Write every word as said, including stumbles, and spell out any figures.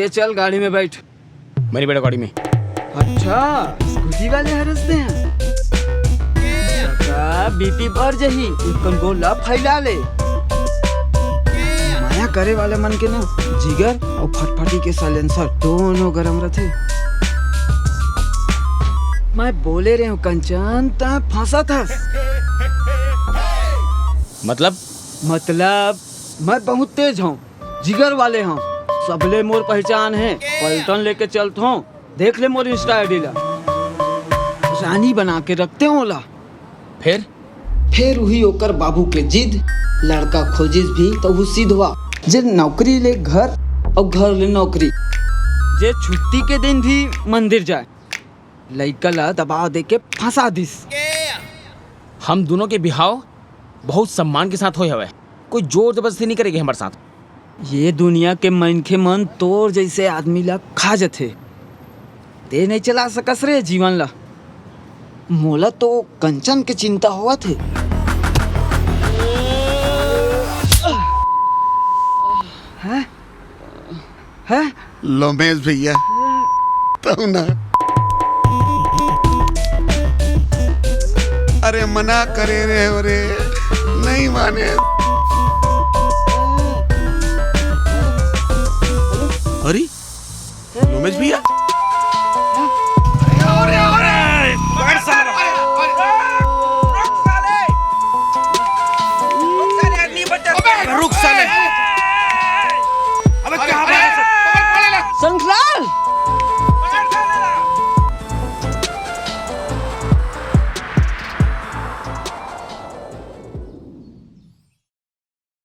ये चल, गाड़ी में बैठ। मैं नहीं बैठा गाड़ी में। अच्छा, स्कूटी वाले हरसते हैं। बीपी बढ़ जही, इकन गोला फैला ले। माया करे वाले मन के ना, जिगर और फटफटी के साइलेंसर दोनों गरम रथे। मैं बोले रहे हूँ कंचन, तैं फंसत हस। मतलब? मतलब, मैं बहुत तेज हूँ, जिगर वाले हूँ, सबले मोर पहचान है। पलटन लेके चलत हूँ, देख ले मोर इंस्टा आईडी ला। रानी बना के रखते हूँ ओला। फिर? फिर उही ओकर बाबू के जिद, लड़का खोजिस भी तो उही सिधवा, जे नौकरी ले घर और घर ले नौकरी। जे छुट्टी के दिन भी मंदिर जाए, लइका ला दबा दे के फंसा दिस। हम दोनों के बिहाव बहुत सम्मान के साथ होय हवय, कोई जोर जबरदस्ती नहीं करेगी हमारे साथ। ये दुनिया के मनखे मन तोर जैसे आदमी ला खा जथे। ते नहीं चला सकस रे जीवन ला। मोला तो कंचन के चिंता होवत हे। हैं? हैं? लोमेश भैया, तू ना। अरे मना करे रहे हो रे, नहीं माने। अरे लोमेश भैया। अरे, अरे, अरे, पकड़ साला। रुक साले। रुक साले, नहीं बचा। रुक साले। अबे क्या बात है सर? शंखलाल,